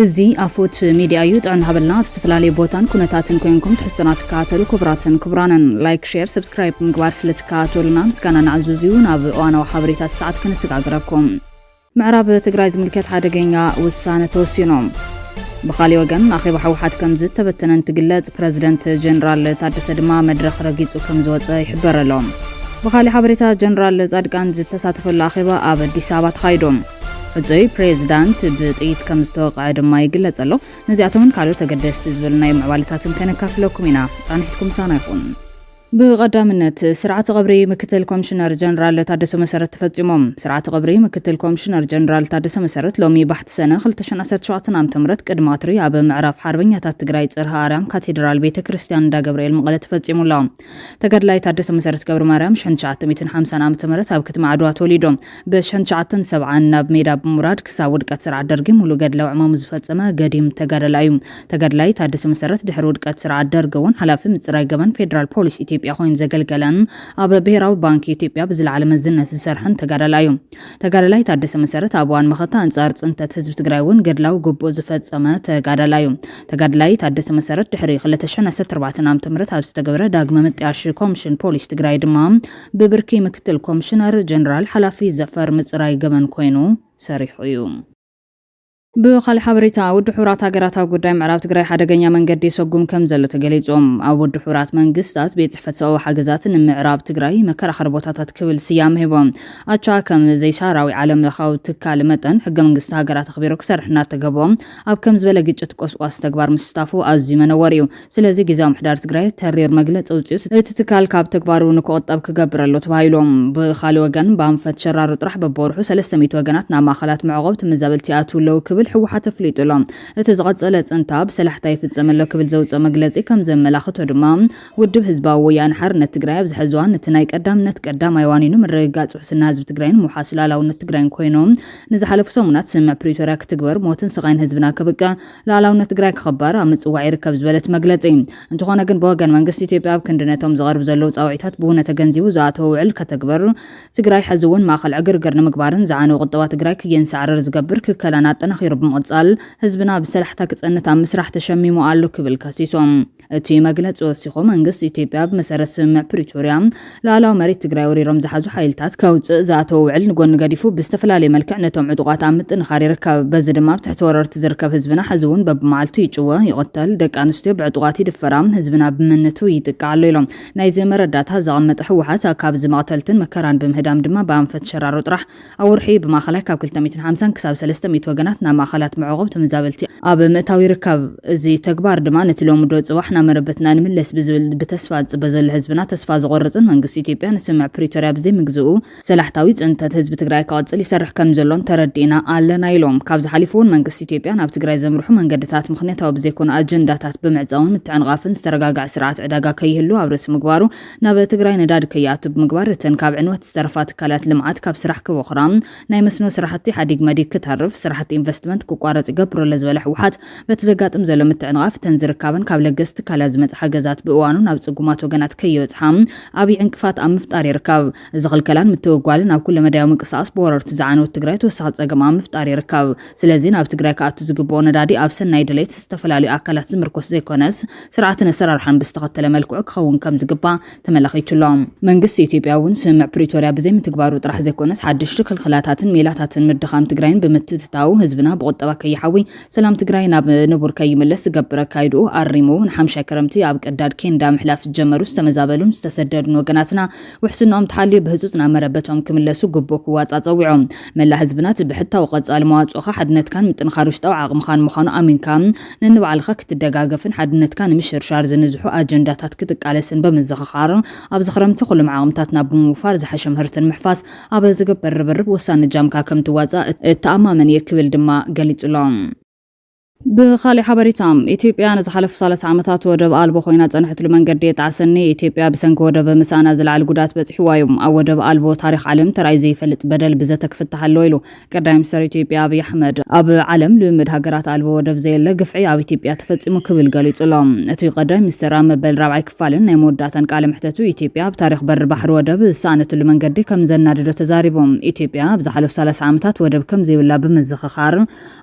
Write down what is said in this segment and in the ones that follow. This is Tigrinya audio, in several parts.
እዚ ኣፎት ሚድያ እዩ። ጥዕና ሃበልና። ኣብ ዝተፈላለየ ቦታን ኩነታትን ኮንኩም ትሕዝቶና ትከታተሉ ክቡራትን ክቡራንን፣ ላይክ፣ ሼር፣ ሰብስክራይብ ብምግባር ስለ ትከታተሉና ምስጋና ንዓዙዝ እዩ። ናብ እዋናዊ ሓበሬታ ሰዓት ክንሰጋግረኩም። ምዕራብ ትግራይ ዝምልከት ሓደገኛ ውሳነ ተወሲኑ። ብኻሊእ ወገን፣ ኣኼባ ህወሓት ከም ዝተበተነ እንትግለጽ፣ ፕረዚደንት ጀነራል ታደሰ ድማ መድረኽ ረጊጹ ከም ዝወጸ ይሕበር ኣሎ። ብኻሊእ ሓበሬታ፣ ጀነራል ጻድቃን ዝተሳተፈሉ ኣኼባ ኣብ ኣዲስ ኣበባ ተኻይዱ። ሕጹይ ፕሬዚዳንት ብጥይት ከም ዝተወቕዐ ድማ ይግለጽ ኣሎ። ነዚኣቶምን ካልኦት ኣገደስቲ ዝበልናዮ ምዕባለታትን ከነካፍለኩም ኢና። ጻንሒትኩም ምሳና ይኹን። ብቐዳምነት፣ ስርዓተ ቀብሪ ምክትል ኮሚሽነር ጀነራል ታደሰ መሰረት ተፈጺሞም። ስርዓተ ቀብሪ ምክትል ኮሚሽነር ጀነራል ታደሰ መሰረት ሎሚ ባሕቲ ሰነ ክልተ ሽሕን ዓሰርተ ሸውዓተን ዓመተ ምህረት ቅድሚ ቀትሪ ኣብ ምዕራፍ ሓርበኛታት ትግራይ ጽርሃ ኣርያም ካቴድራል ቤተ ክርስቲያን እንዳ ገብርኤል መቐለ ተፈጺሙ ኣሎ። ተጋድላይ ታደሰ መሰረት ገብረ ማርያም ሽሕን ትሽዓተ ሚእትን ሓምሳን ዓመተ ምህረት ኣብ ከተማ ዓድዋ ተወሊዱ። ብሽሕን ትሽዓተን ሰብዓን ናብ ሜዳ ብምውራድ ክሳብ ውድቀት ስርዓት ደርጊ ሙሉእ ገድላዊ ዕማሙ ዝፈጸመ ገዲም ተጋዳላይ እዩ። ተጋዳላይ ታደሰ መሰረት ድሕሪ ውድቀት ስርዓት ደርጊ እውን ሓላፊ ምጽራይ ገበን ፌደራል ፖሊስ ኢትዮጵያ ኮይኑ ዘገልገለን ኣብ ብሄራዊ ባንክ ኢትዮጵያ ብዝለዓለ መዝነት ዝሰርሐን ተጋዳላይ እዩ። ተጋዳላይ ታደሰ መሰረት ኣብ እዋን መኸተ ኣንጻር ጽንተት ህዝቢ ትግራይ እውን ገድላዊ ግቡእ ዝፈጸመ ተጋዳላይ እዩ። ተጋዳላይ ታደሰ መሰረት ድሕሪ ክልተ ሽሕን ዓሰርተ ኣርባዕተን ዓመተ ምህረት ኣብ ዝተገብረ ዳግመ ምጥያሽ ኮሚሽን ፖሊስ ትግራይ ድማ ብብርኪ ምክትል ኮሚሽነር ጀነራል ሓላፊ ዘፈር ምጽራይ ገበን ኮይኑ ሰሪሑ እዩ። ብኻልእ ሓበሬታ፣ ውድብ ሕቡራት ሃገራት ኣብ ጉዳይ ምዕራብ ትግራይ ሓደገኛ መንገዲ ይሰጉም ከም ዘሎ ተገሊጹ። ኣብ ውድብ ሕቡራት መንግስታት ቤት ጽሕፈት ሰብኣዊ ሓገዛት ንምዕራብ ትግራይ መከራኸሪ ቦታታት ክብል ስያመ ሂቡ። ኣቻ ከም ዘይሻራዊ ዓለም ለኻዊ ትካል መጠን፣ ሕገ መንግስቲ ሃገራት ኣኽቢሩ ክሰርሕ እናተገብኦ፣ ኣብ ከም ዝበለ ግጭት ቆስቋስ ተግባር ምስታፉ ኣዝዩ መነወሪ እዩ። ስለዚ ግዝያዊ ምሕዳር ትግራይ ተሪር መግለጺ ኣውጺኡ፣ እቲ ትካል ካብ ተግባሩ ንክቑጠብ ክገብር ኣሎ ተባሂሉ። ብኻልእ ወገን፣ ብኣንፈት ሸራሮ ጥራሕ በብወርሑ ሰለስተ ሚእቲ ወገናት ናብ ማእኸላት መዕቆብ ተመዛበልቲ ይኣትዉ ኣለዉ ክብል ህወሓት ኣፍሊጡ ኣሎ። እቲ ዝቐጸለ ጽንታ ብሰላሕታ ይፍጸም ኣሎ ክብል ዘውጽኦ መግለጺ ከም ዘመላኽቶ ድማ፣ ውድብ ህዝባዊ ወያነ ሓርነት ትግራይ ኣብዚ ሕዚ እዋን ነቲ ናይ ቀዳምነት ቀዳማይ ዋኒኑ ምርግጋጽ ውሕስና ህዝቢ ትግራይን ምውሓስ ሉዓላውነት ትግራይን ኮይኑ፣ ንዝሓለፉ ሰሙናት ስምምዕ ፕሪቶርያ ክትግበር፣ ሞትን ስቓይን ህዝብና ከብቅዕ፣ ሉዓላውነት ትግራይ ክኽበር ኣብ ምጽዋዕ ይርከብ ዝበለት መግለጺ። እንተኾነ ግን ብወገን መንግስቲ ኢትዮጵያ ኣብ ክንዲ ነቶም ዝቐርቡ ዘለዉ ጻውዒታት ብውነ ተገንዚቡ ዝኣተወ ውዕል ከተግበር፣ ትግራይ ሕዚ እውን ማእኸል ዕግርግር ንምግባርን ዝዓነወ ቁጠባ ትግራይ ክየንሳዕርር ዝገብር ክከላን ኣጠናኺሩ ብምቕጻል ህዝብና ብሰላሕታ ክጸንት ኣብ ምስራሕ ተሸሚሙ ኣሎ ክብል ከሲሶም። እቲ መግለጺ ወሲኹ መንግስቲ ኢትዮጵያ ብመሰረት ስምምዕ ፕሪቶርያ ሉዓላዊ መሬት ትግራይ ወሪሮም ዝሓዙ ሓይልታት ከውፅእ ዝኣተወ ውዕል ንጎኒ ገዲፉ ብዝተፈላለየ መልክዕ ነቶም ዕጡቓት ኣብ ምጥንኻር ይርከብ። በዚ ድማ ኣብ ትሕቲ ወረርቲ ዝርከብ ህዝብና ሕዚ እውን በብመዓልቱ ይጭወ፣ ይቕተል፣ ደቂ ኣንስትዮ ብዕጡቓት ይድፈራ፣ ህዝብና ብመንነቱ ይጥቃዕ ኣሎ ኢሎም። ናይዚ መረዳእታ ዘቐመጠ ህወሓት ካብዚ መቕተልትን መከራን ብምህዳም ድማ ብኣንፈት ሸራሮ ጥራሕ ኣብ ወርሒ ብማእኸላይ ካብ ክልተ ሚእትን ሓምሳን ክሳብ ሰለስተ ሚእቲ ወገናት ናብ ማእኸላት መዕቆብ ተመዛበልቲ ኣብ ምእታው ይርከብ። እዚ ተግባር ድማ ነቲ ሎሚ ዶ ጽባሕ ናብ መረበትና ንምለስ ብዝብል ብተስፋ ዝጽበ ዘሎ ህዝብና ተስፋ ዘቖርጽን መንግስቲ ኢትዮጵያ ንስምምዕ ፕሪቶርያ ብዘይምግዝኡ ሰላሕታዊ ጽንተት ህዝቢ ትግራይ ክቕጽል ይሰርሕ ከም ዘሎን ተረዲእና ኣለና ኢሎም። ካብዚ ሓሊፉ እውን መንግስቲ ኢትዮጵያ ናብ ትግራይ ዘምርሑ መንገድታት ምኽንያታዊ ብዘይኮኑ ኣጀንዳታት ብምዕጻውን ምትዕንቓፍን ዝተረጋግዐ ስርዓት ዕዳጋ ከይህሉ ኣብ ርእሲ ምግባሩ ናብ ትግራይ ነዳዲ ከይኣቱ ብምግባር እተን ካብ ዕንወት ዝተረፋ ትካላት ልምዓት ካብ ስራሕ ክቦኽራ፣ ናይ መስኖ ስራሕቲ ሓዲግ መዲግ ክተርፍ፣ ስራሕቲ ኢንቨስትመንት ክቋረጽ ይገብሮ ኣሎ ዝበለ ህወሓት በቲ ዘጋጥም ዘሎ ምትዕንቓፍ እተን ዝርካበን ካብ ለገስቲ ትካላት ዝመጽእ ሓገዛት ብእዋኑ ናብ ጽጉማት ወገናት ከይበጽሓ ዓብዪ ዕንቅፋት ኣብ ምፍጣር ይርከብ። እዚ ክልከላን ምትእጓልን ኣብ ኩለመዳያዊ ምንቅስቓስ ብወረርቲ ዝዓነወት ትግራይ ተወሳኺ ጸገም ኣብ ምፍጣር ይርከብ። ስለዚ ናብ ትግራይ ክኣቱ ዝግብኦ ነዳዲ ኣብ ሰናይ ድሌት ዝተፈላለዩ ኣካላት ዝምርኮስ ዘይኮነስ ስርዓትን ኣሰራርሓን ብዝተኸተለ መልክዑ ክኸውን ከም ዝግባእ ተመላኺቱ ኣሎ። መንግስቲ ኢትዮጵያ እውን ስምምዕ ፕሪቶርያ ብዘይምትግባሩ ጥራሕ ዘይኮነስ ሓደሽቲ ክልከላታትን ሜላታትን ምድኻም ትግራይን ብምትእትታው ህዝብና ብቁጠባ ከይሓዊ ሰላም ትግራይ ናብ ንቡር ከይምለስ ዝገብር ኣካይድኡ ኣሪሙ፣ ንሓምሻይ ክረምቲ ኣብ ቀዳድ ኬንዳ ምሕላፍ ዝጀመሩ ዝተመዛበሉን ዝተሰደዱን ወገናትና ውሕስንኦም ተሓልዩ ብህጹጽ ናብ መረበቶም ክምለሱ ግቡእ ክዋጻእ ጸዊዖም። መላእ ህዝብና እቲ ብሕታዊ ቀጻሊ መዋጽኦኻ ሓድነትካን ምጥንኻር ውሽጣዊ ዓቕምኻን ምዃኑ ኣሚንካ፣ ነንባዕልኻ ክትደጋገፍን ሓድነትካ ንምሽርሻር ዝንዝሑ ኣጀንዳታት ክትቃለስን ብምዝኽኻር፣ ኣብዚ ክረምቲ ኩሎም ዓቕምታትና ብምውፋር ዝሓሸ ምህርትን ምሕፋስ ኣብ ዝግበር ርብርብ ወሳኒ እጃምካ ከም ትዋጻእ እተኣማመን እየ ክብል ድማ ገሊጹ ኣሎ። ብኻሊእ ሓበሬታ፣ ኢትዮጵያ ንዝሓለፉ ሰላሳ ዓመታት ወደብ ኣልቦ ኮይና ጸንሐትሉ መንገዲ የጣዕሰኒ፣ ኢትዮጵያ ብሰንኪ ወደብ ምስኣና ዝለዓለ ጉድኣት በጺሕዋ እዩ። ኣብ ወደብ ኣልቦ ታሪኽ ዓለም ተራእዩ ዘይፈልጥ በደል ብዘተ ክፍታሕ ኣለዎ ኢሉ ቀዳማይ ሚኒስተር ኢትዮጵያ ኣብይ ኣሕመድ። ኣብ ዓለም ልምምድ ሃገራት ኣልቦ ወደብ ዘየለ ግፍዒ ኣብ ኢትዮጵያ ተፈጺሙ ክብል ገሊጹ ኣሎ። እቲ ቀዳማይ ሚኒስተር ኣብ መበል ራብዓይ ክፋልን ናይ መወዳእታን ቃለ መሕተቱ ኢትዮጵያ ኣብ ታሪኽ በሪ ባሕሪ ወደብ ዝሰኣነትሉ መንገዲ ከም ዘናደዶ ተዛሪቡ። ኢትዮጵያ ኣብ ዝሓለፉ ሰላሳ ዓመታት ወደብ ከም ዘይብላ ብምዝኽኻር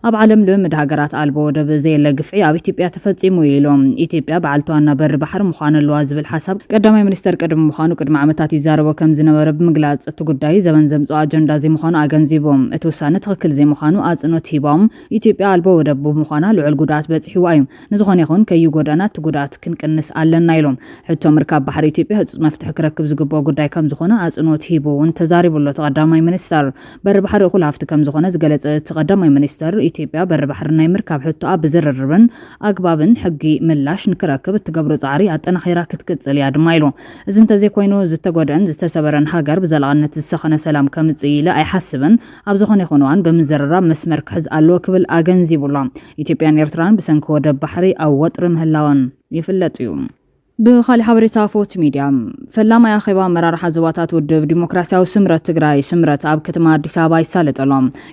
ኣብ ዓለም ልምምድ ሃገራት ኣልቦ ወደብ ዘየለ ግፍዒ ኣብ ኢትዮጵያ ተፈጺሙ እዩ ኢሎም። ኢትዮጵያ በዓልቲ ዋና በሪ ባሕሪ ምዃን ኣለዋ ዝብል ሓሳብ ቀዳማይ ሚኒስተር ቅድሚ ምዃኑ ቅድሚ ዓመታት ይዛረቦ ከም ዝነበረ ብምግላጽ፣ እቲ ጉዳይ ዘበን ዘምጽኦ ኣጀንዳ ዘይምዃኑ ኣገንዚቦም። እቲ ውሳነ ትኽክል ዘይምዃኑ ኣጽንኦት ሂቦም፣ ኢትዮጵያ ኣልቦ ወደብ ብምዃና ልዑል ጉድኣት በጺሕዋ እዩ። ንዝኾነ ይኹን ከይጎዳና እቲ ጉድኣት ክንቅንስ ኣለና ኢሎም። ሕቶ ምርካብ ባሕሪ ኢትዮጵያ ህጹጽ መፍትሒ ክረክብ ዝግብኦ ጉዳይ ከም ዝኾነ ኣጽንኦት ሂቡ እውን ተዛሪቡ ኣሎ እቲ ቀዳማይ ሚኒስተር። በሪ ባሕሪ እኹል ሃፍቲ ከም ዝኾነ ዝገለጸ እቲ ቀዳማይ ሚኒስተር፣ ኢትዮጵያ በሪ ባሕሪ ናይ ምርካብ ሕቶኣ ብዝርርብን ኣግባብን ሕጊ ምላሽ ንክረክብ እትገብሮ ጻዕሪ ኣጠናኺራ ክትቅጽል እያ ድማ ኢሉ። እዚ እንተዘይኮይኑ ዝተጎድአን ዝተሰበረን ሃገር ብዘላቕነት ዝሰኸነ ሰላም ከምጽእ ኢለ ኣይሓስብን። ኣብ ዝኾነ ይኹን እዋን ብምዝርራብ መስመር ክሕዝ ኣለዎ ክብል ኣገንዚቡ ኣሎ። ኢትዮጵያን ኤርትራን ብሰንኪ ወደብ ባሕሪ ኣብ ወጥሪ ምህላወን ይፍለጥ እዩ። ብኻሊእ ሓበሬታ ፎቲ ሚድያ፣ ፈላማይ ኣኼባ ኣመራርሓ ዞባታት ውድብ ዲሞክራሲያዊ ስምረት ትግራይ ስምረት ኣብ ከተማ ኣዲስ ኣበባ ይሳለጥ ኣሎ።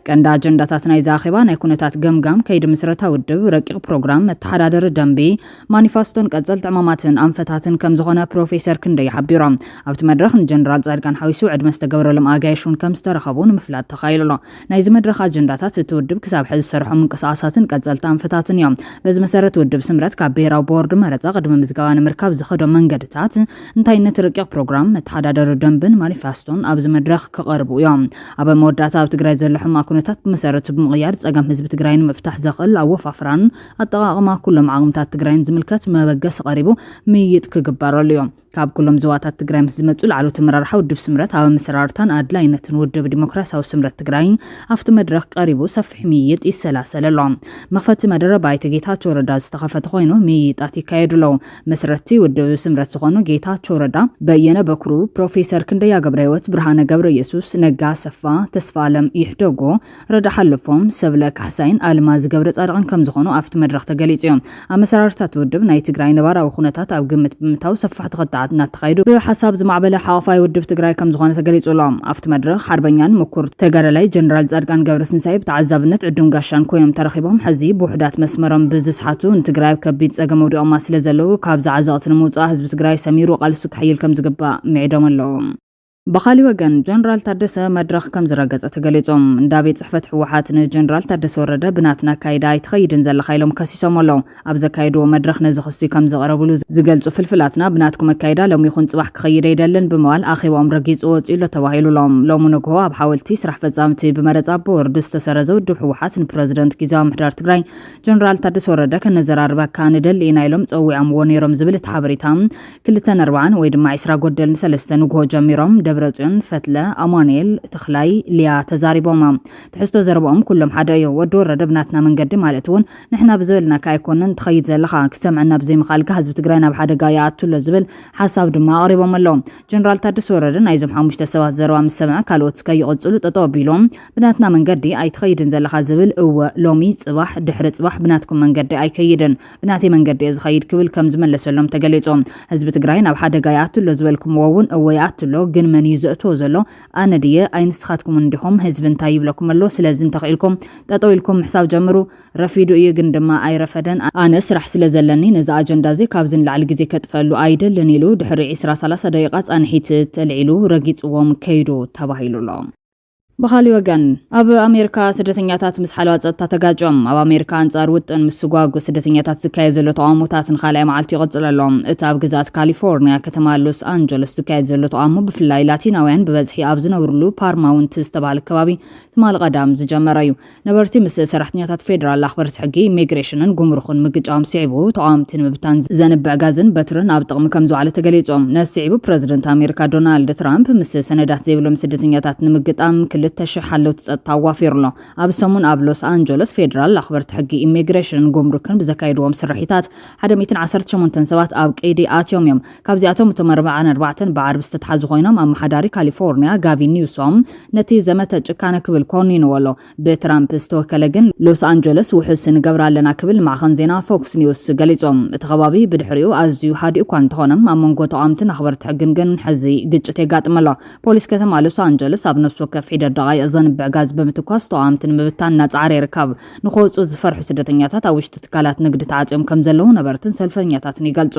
ቀንዲ ኣጀንዳታት ናይዚ ኣኼባ ናይ ኩነታት ገምጋም፣ ከይዲ ምስረታ ውድብ፣ ረቂቕ ፕሮግራም፣ መተሓዳደሪ ደንቢ፣ ማኒፋስቶን ቀጸልቲ ዕማማትን ኣንፈታትን ከም ዝኾነ ፕሮፌሰር ክንደይ ሓቢሮም። ኣብቲ መድረኽ ንጀነራል ጻድቃን ሓዊሱ ዕድመ ዝተገብረሎም ኣጋይሽ እውን ከም ዝተረኸቡ ንምፍላጥ ተኻኢሉ ኣሎ። ናይዚ መድረኽ ኣጀንዳታት እቲ ውድብ ክሳብ ሕዚ ዝሰርሖም ምንቅስቓሳትን ቀጸልቲ ኣንፈታትን እዮም። በዚ መሰረት ውድብ ስምረት ካብ ብሄራዊ ቦርድ መረጻ ቅድሚ ምዝገባ ንምርካብ ዝኸዶ መንገድታት፣ እንታይነት ረቂቕ ፕሮግራም፣ መተሓዳደሪ ደንብን ማኒፋስቶን ኣብዚ መድረኽ ክቐርቡ እዮም። ኣብ መወዳእታ ኣብ ትግራይ ዘሎ ሕማቕ ኩነታት ብመሰረቱ ብምቕያር ጸገም ህዝቢ ትግራይ ንምፍታሕ ዘኽእል ኣወፋፍራን ኣጠቓቕማ ኩሎም ዓቕምታት ትግራይን ዝምልከት መበገሲ ቀሪቡ ምይይጥ ክግበረሉ እዩ። ካብ ኩሎም ዞባታት ትግራይ ምስ ዝመጹ ላዕለዎት ኣመራርሓ ውድብ ስምረት ኣብ ኣመሰራርታን ኣድላይነትን ውድብ ዲሞክራሲያዊ ስምረት ትግራይ ኣብቲ መድረኽ ቀሪቡ ሰፊሕ ምይይጥ ይሰላሰል ኣሎ። መኽፈቲ መደረ ብኣይተ ጌታቸው ረዳ ዝተኸፈተ ኮይኑ ምይይጣት ይካየዱ ኣለዉ። መስረቲ ውድብ ስምረት ዝኾኑ ጌታቸው ረዳ፣ በየነ በኩሩ፣ ፕሮፌሰር ክንደያ ገብረ ህይወት፣ ብርሃነ ገብረ ኢየሱስ፣ ነጋ ኣሰፋ፣ ተስፋ ኣለም ይሕደጎ፣ ረዳ ሓለፎም፣ ሰብለ ካሕሳይን ኣልማዝ ገብረ ጻድቕን ከም ዝኾኑ ኣብቲ መድረኽ ተገሊጹ እዩ። ኣመሰራርታት ውድብ ናይ ትግራይ ነባራዊ ኩነታት ኣብ ግምት ብምእታው ሰፋሕቲ ክትዓት እናተኻየዱ ብሓሳብ ዝማዕበለ ሓቋፋይ ውድብ ትግራይ ከም ዝኾነ ተገሊጹ ኣሎ። ኣብቲ መድረኽ ሓርበኛን ምኩር ተጋዳላይ ጀነራል ጻድቃን ገብረትንሳኤ ብተዓዛብነት ዕዱም ጋሻን ኮይኖም ተረኺቦም፣ ሕዚ ብውሕዳት መስመሮም ብዝስሓቱ ንትግራይ ኣብ ከቢድ ጸገም ኣውዲቖማ ስለ ዘለዉ ካብዚ ዓዘቕቲ ንምውጻእ ህዝቢ ትግራይ ሰሚሩ ቃልሱ ከሕይል ከም ዝግባእ ምዒዶም ኣለዉ። ብኻሊእ ወገን ጀነራል ታደሰ መድረኽ ከም ዝረገጸ ተገሊጹ። እንዳ ቤት ጽሕፈት ህወሓት ንጀነራል ታደሰ ወረደ ብናትና ኣካይዳ ኣይትኸይድን ዘለኻ ኢሎም ከሲሶም ኣለዉ። ኣብ ዘካየድዎ መድረኽ ነዚ ክሲ ከም ዘቕረብሉ ዝገልጹ ፍልፍላትና ብናትኩም ኣካይዳ ሎሚ ይኹን ጽባሕ ክኸይድ ኣይደልን ብምባል ኣኼባኦም ረጊጹ ወጺኡ ኣሎ ተባሂሉ ኣሎ። ሎሚ ንግሆ ኣብ ሓወልቲ ስራሕ ፈጻምቲ ብመረጻ ቦርድ ዝተሰረዘ ውድብ ህወሓት ንፕረዚደንት ግዝያዊ ምምሕዳር ትግራይ ጀነራል ታደሰ ወረደ ከነዘራርበካ ንደሊ ኢና ኢሎም ጸዊዖምዎ ነይሮም ዝብል እቲ ሓበሬታ ክልተን ኣርባዓን ወይ ድማ ዕስራ ጎደል ንሰለስተ ንግሆ ጀሚሮም ደብረጽዮን፣ ፈትለ፣ ኣማኑኤል፣ ተኽላይ፣ ሊያ ተዛሪቦማ። ትሕዝቶ ዘረባኦም ኩሎም ሓደ እዩ። ወዲ ወረደ ብናትና መንገዲ ማለት እውን ንሕና ብዝበልናካ ኣይኮነን ትኸይድ ዘለኻ፣ ክትሰምዐና ብዘይምኽኣልካ ህዝቢ ትግራይ ናብ ሓደጋ ይኣቱ ኣሎ ዝብል ሓሳብ ድማ ኣቕሪቦም ኣለዉ። ጀነራል ታደሰ ወረደ ናይዞም ሓሙሽተ ሰባት ዘረባ ምስ ሰምዐ ካልኦት ከይቕጽሉ ጠጠው ኣቢሎም ብናትና መንገዲ ኣይትኸይድን ዘለኻ ዝብል እወ ሎሚ፣ ጽባሕ፣ ድሕሪ ጽባሕ ብናትኩም መንገዲ ኣይከይድን፣ ብናተይ መንገዲ እየ ዝኸይድ ክብል ከም ዝመለሰሎም ተገሊጹ። ህዝቢ ትግራይ ናብ ሓደጋ ይኣቱ ኣሎ ዝበልኩምዎ እውን እወ ይኣቱ ኣሎ፣ ግን መን እዩ ዘእትዎ ዘሎ? ኣነ ድየ? ኣይ ንስኻትኩም እንዲኹም? ህዝቢ እንታይ ይብለኩም ኣሎ? ስለዚ እንተኽኢልኩም ጠጠው ኢልኩም ምሕሳብ ጀምሩ። ረፊዱ እዩ ግን ድማ ኣይረፈደን። ኣነ ስራሕ ስለ ዘለኒ ነዚ ኣጀንዳ እዚ ካብዚ ንላዕሊ ግዜ ከጥፈሉ ኣይደልን ኢሉ ድሕሪ ዕስራ ሰላሳ ደቂቓ ጻንሒት ተልዒሉ ረጊጽዎም ከይዱ ተባሂሉ ኣሎ። ብኻሊእ ወገን፣ ኣብ ኣሜሪካ ስደተኛታት ምስ ሓለዋ ጸጥታ ተጋጭዮም። ኣብ ኣሜሪካ ኣንጻር ውጥን ምስጓጉ ስደተኛታት ዝካየድ ዘሎ ተቓውሞታት ንኻልኣይ መዓልቱ ይቕጽል ኣሎ። እቲ ኣብ ግዝኣት ካሊፎርኒያ ከተማ ሎስ ኣንጀለስ ዝካየድ ዘሎ ተቓውሞ ብፍላይ ላቲናውያን ብበዝሒ ኣብ ዝነብርሉ ፓርማውንት ዝተባህለ ከባቢ ትማሊ ቀዳም ዝጀመረ እዩ። ነበርቲ ምስ ሰራሕተኛታት ፌደራል ኣኽበርቲ ሕጊ ኢሚግሬሽንን ጉምሩኽን ምግጫዎም ስዒቡ ተቓወምቲ ንምብታን ዘንብዕ ጋዝን በትርን ኣብ ጥቕሚ ከም ዝውዓለ ተገሊጾም። ነዚ ስዒቡ ፕረዚደንት ኣሜሪካ ዶናልድ ትራምፕ ምስ ሰነዳት ዘይብሎም ስደተኛታት ንምግጣም ክልተ ሽሕ ሓለውቲ ጸጥታ ኣዋፊሩ ኣሎ። ኣብ ሰሙን ኣብ ሎስ ኣንጀለስ ፌደራል ኣኽበርቲ ሕጊ ኢሚግሬሽንን ጉምሩክን ብዘካየድዎም ስርሒታት ሓደ ሚእትን ዓሰርተ ሸሞንተን ሰባት ኣብ ቀይዲ ኣትዮም እዮም። ካብዚኣቶም እቶም ኣርባዓን ኣርባዕተን ብዓርቢ ዝተትሓዙ ኮይኖም ኣመሓዳሪ ካሊፎርኒያ ጋቪን ኒውሶም ነቲ ዘመተ ጭካነ ክብል ኮኒንዎ ኣሎ። ብትራምፕ ዝተወከለ ግን ሎስ ኣንጀለስ ውሑስ ንገብር ኣለና ክብል ማዕኸን ዜና ፎክስ ኒውስ ገሊጾም። እቲ ከባቢ ብድሕሪኡ ኣዝዩ ሃዲኡ እኳ እንተኾነ ኣብ መንጎ ተቓወምትን ኣኽበርቲ ሕግን ግን ሕዚ ግጭት የጋጥም ኣሎ። ፖሊስ ከተማ ሎስ ኣንጀለስ ኣብ ነፍሲ ወከፍ ሒደት ደቓይ እዘን ብዕጋዝ ብምትኳስ ተቓወምቲ ንምብታን እናጻዕረ ይርከብ። ንክወጹ ዝፈርሑ ስደተኛታት ኣብ ውሽጢ ትካላት ንግዲ ተዓጽዮም ከም ዘለዉ ነበርትን ሰልፈኛታትን ይገልጹ።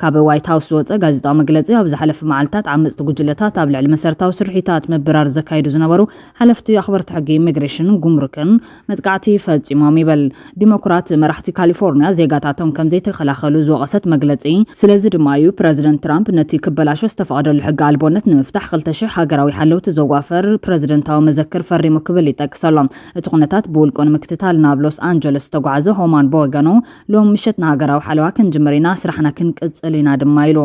ካብ ዋይት ሃውስ ዝወጸ ጋዜጣዊ መግለጺ፣ ኣብ ዝሓለፈ መዓልታት ዓመጽቲ ጉጅለታት ኣብ ልዕሊ መሰረታዊ ስርሒታት ምብራር ዘካይዱ ዝነበሩ ሓለፍቲ ኣኽበርቲ ሕጊ ኢሚግሬሽንን ጉምሩክን መጥቃዕቲ ፈጺሞም ይብል። ዲሞክራት መራሕቲ ካሊፎርኒያ ዜጋታቶም ከም ዘይተኸላኸሉ ዝወቐሰት መግለጺ፣ ስለዚ ድማ እዩ ፕረዚደንት ትራምፕ ነቲ ክበላሾ ዝተፈቐደሉ ሕጊ ኣልቦነት ንምፍታሕ ክልተ ሽሕ ሃገራዊ ሓለውቲ ዘዋፈር ፕረዚደንታዊ መዘክር ፈሪሙ ክብል ይጠቅስ ኣሎ። እቲ ኩነታት ብውልቁ ንምክትታል ናብ ሎስ ኣንጀለስ ዝተጓዓዘ ሆማን ብወገኑ፣ ሎም ምሸት ንሃገራዊ ሓለዋ ክንጅምር ኢና፣ ስራሕና ክንቅጽል ኢና ድማ ኢሉ።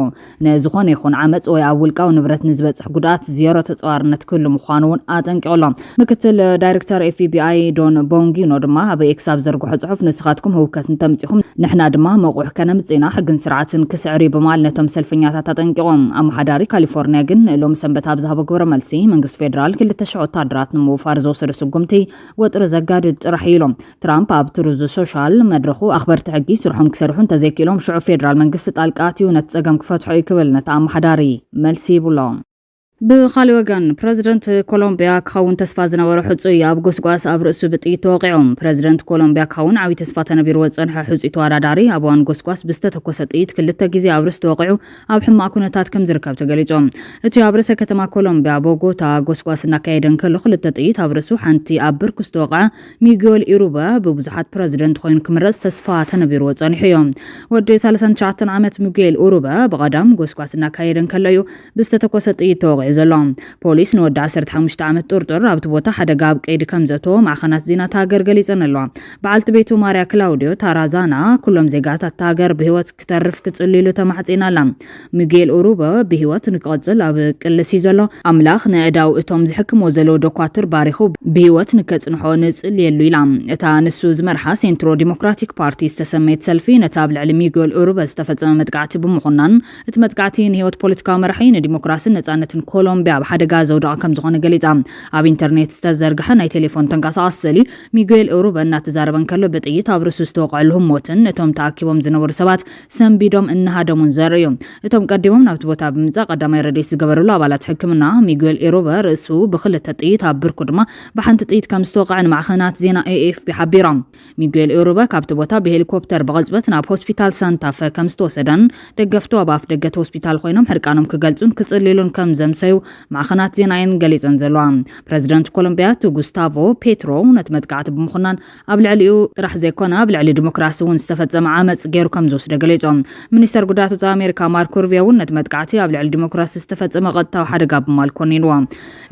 ንዝኾነ ይኹን ዓመጽ ወይ ኣብ ውልቃዊ ንብረት ንዝበጽሕ ጉድኣት ዜሮ ተጻዋርነት ክህሉ ምዃኑ እውን ኣጠንቂቑ ኣሎ። ምክትል ዳይሬክተር ኤፍ ቢ ኣይ ዶን ቦንጊኖ ድማ ኣብ ኤክስ ኣብ ዘርግሖ ጽሑፍ፣ ንስኻትኩም ህውከት እንተምጺኹም ንሕና ድማ መቑሕ ከነምጽእ ኢና፣ ሕግን ስርዓትን ክስዕር እዩ ብምባል ነቶም ሰልፈኛታት ኣጠንቂቖም። ኣመሓዳሪ ካሊፎርኒያ ግን ሎሚ ሰንበት ኣብ ዝሃቦ ግብረ መልሲ፣ መንግስቲ ፌደራል ክልተ ሽሕ ወታደራት ንምውፋር ዝወሰዶ ስጉምቲ ወጥሪ ዘጋድድ ጥራሕ እዩ ኢሎም። ትራምፕ ኣብ ትሩዝ ሶሻል መድረኹ፣ ኣኽበርቲ ሕጊ ስርሖም ክሰርሑ እንተዘይክኢሎም ሽዑ ፌደራል መንግስቲ ጣልቃ ኣትዩ ነቲ ጸገም ክፈትሖ እዩ ክብል ነቲ ኣመሓዳሪ መልሲ ይብሎ። ብኻልእ ወገን፣ ፕረዚደንት ኮሎምቢያ ክኸውን ተስፋ ዝነበሮ ሕጹይ ኣብ ጎስጓስ ኣብ ርእሱ ብጥይት ተወቒዑ። ፕረዚደንት ኮሎምቢያ ክኸውን ዓብዪ ተስፋ ተነቢርዎ ዝጸንሐ ሕጹይ ተወዳዳሪ፣ ኣብ እዋን ጎስጓስ ብዝተተኮሰ ጥይት ክልተ ግዜ ኣብ ርእሱ ተወቒዑ ኣብ ሕማቕ ኩነታት ከም ዝርከብ ተገሊጹ። እቲ ኣብ ርእሰ ከተማ ኮሎምቢያ ቦጎታ ጎስጓስ እናካየደ እንከሎ ክልተ ጥይት ኣብ ርእሱ፣ ሓንቲ ኣብ ብርኩ ዝተወቕዐ ሚጉኤል ኢሩበ ብብዙሓት ፕረዚደንት ኮይኑ ክምረጽ ተስፋ ተነቢርዎ ጸኒሑ እዩ። ወዲ ሰላሳን ትሽዓተን ዓመት ሚጉኤል ኡሩበ ብቐደም ጎስጓስ እናካየደ እንከሎ እዩ ብዝተተኮሰ ጥይት ተወቒዑ ዘሎ። ፖሊስ ንወዲ ዓሰርተ ሓሙሽተ ዓመት ጥርጡር ኣብቲ ቦታ ሓደጋ ኣብ ቀይዲ ከም ዘእተዎ ማዕኸናት ዜና እታ ሃገር ገሊጸን ኣለዋ። በዓልቲ ቤቱ ማርያ ክላውዲዮ ታራዛና ኩሎም ዜጋታት እታ ሃገር ብህይወት ክተርፍ ክጽልይሉ ተማሕጺና ኣላ። ሚጉኤል ኡሩበ ብህይወት ንክቐጽል ኣብ ቅልስ እዩ ዘሎ። ኣምላኽ ንእዳው እቶም ዝሕክምዎ ዘለዉ ዶኳትር ባሪኹ ብህይወት ንከጽንሖ ንጽልየሉ ኢላ። እታ ንሱ ዝመርሓ ሴንትሮ ዲሞክራቲክ ፓርቲ ዝተሰመየት ሰልፊ ነቲ ኣብ ልዕሊ ሚጉኤል ኡሩበ ዝተፈጸመ መጥቃዕቲ ብምኹናን፣ እቲ መጥቃዕቲ ንህይወት ፖለቲካዊ መራሒ፣ ንዲሞክራስን ነጻነትን ኮሎምቢያ ኣብ ሓደጋ ዘውደቐ ከም ዝኾነ ገሊጻ። ኣብ ኢንተርኔት ዝተዘርግሐ ናይ ቴሌፎን ተንቀሳቓሲ ስእሊ፣ ሚጉኤል ኡሩበ እናተዛረበ እንከሎ ብጥይት ኣብ ርእሱ ዝተወቕዐሉ ህሞትን እቶም ተኣኪቦም ዝነበሩ ሰባት ሰንቢዶም እናሃደሙን ዘርኢ እዩ። እቶም ቀዲሞም ናብቲ ቦታ ብምምጻእ ቀዳማይ ረድኤት ዝገበረሉ ኣባላት ሕክምና፣ ሚጉኤል ኡሩበ ርእሱ ብኽልተ ጥይት፣ ኣብ ብርኩ ድማ ብሓንቲ ጥይት ከም ዝተወቕዐ ንማዕኸናት ዜና ኤ ኤፍ ፒ ሓቢሮም። ሚጉኤል ኡሩበ ካብቲ ቦታ ብሄሊኮፕተር ብቕጽበት ናብ ሆስፒታል ሳንታ ፈ ከም ዝተወሰደን፣ ደገፍቱ ኣብ ኣፍ ደገ እቲ ሆስፒታል ኮይኖም ሕርቃኖም ክገልጹን ክጽልዩሉን ከም ዘምሰዩ ማዕኸናት ዜና እየን ገሊጸን ዘለዋ። ፕረዚደንት ኮሎምቢያ እቲ ጉስታቮ ፔትሮ ነቲ መጥቃዕቲ ብምኹናን፣ ኣብ ልዕሊኡ ጥራሕ ዘይኮነ ኣብ ልዕሊ ዲሞክራሲ እውን ዝተፈጸመ ዓመጽ ገይሩ ከም ዝወስዶ ገሊጹ። ሚኒስተር ጉዳያት ወጻኢ ኣሜሪካ ማርኮ ሩቢዮ እውን ነቲ መጥቃዕቲ ኣብ ልዕሊ ዲሞክራሲ ዝተፈጸመ ቀጥታዊ ሓደጋ ብምባል ኮኒንዎ።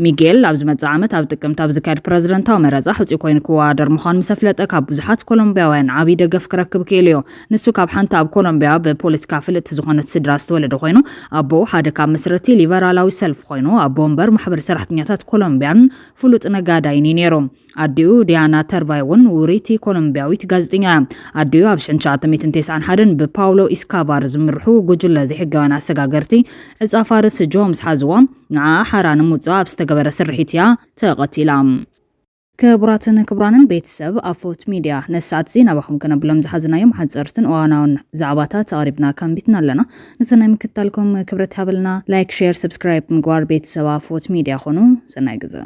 ሚጌል ኣብ ዝመጽእ ዓመት ኣብ ጥቅምቲ ኣብ ዝካየድ ፕረዚደንታዊ መረጻ ሕጹይ ኮይኑ ክወዳደር ምዃኑ ምስ ኣፍለጠ፣ ካብ ብዙሓት ኮሎምቢያውያን ዓቢ ደገፍ ክረክብ ክኢሉ እዩ። ንሱ ካብ ሓንቲ ኣብ ኮሎምቢያ ብፖለቲካ ፍልጥቲ ዝኾነት ስድራ ዝተወለደ ኮይኑ፣ ኣቦኡ ሓደ ካብ መስረቲ ሊበራላዊ ሰልፍ ኮይኑ፣ ኣቦ ወንበር ማሕበር ሰራሕተኛታት ኮሎምቢያን ፍሉጥ ነጋዳይን እዩ ነይሩ። ኣዲኡ ዲያና ተርባይ እውን ውርይቲ ኮሎምቢያዊት ጋዜጠኛ እያ። ኣዲኡ ኣብ ሽሕን ትሽዓተ ሚእትን ተስዓን ሓደን ብፓውሎ ኢስካባር ዝምርሑ ጉጅለ ዘይሕጋውያን ኣሰጋገርቲ ዕጻ ፋርስ ጆ ምስ ሓዝዋ፣ ንዓኣ ሓራ ንምውጻእ ኣብ ዝተገበረ ስርሒት እያ ተቐቲላ። ክቡራትን ክቡራንን ቤተሰብ ኣፎት ሚድያ፣ ነዚ ሰዓት እዚ ናባኹም ከነብሎም ዝሓዝናዮም ሓጸርትን እዋናውን ዛዕባታት ኣቕሪብና ካንቢትና ኣለና። ንሰናይ ምክትታልኩም ክብረት ሃበልና። ላይክ፣ ሼር፣ ሰብስክራይብ ምግባር ቤተሰብ ኣፎት ሚድያ ኹኑ። ሰናይ ግዘ።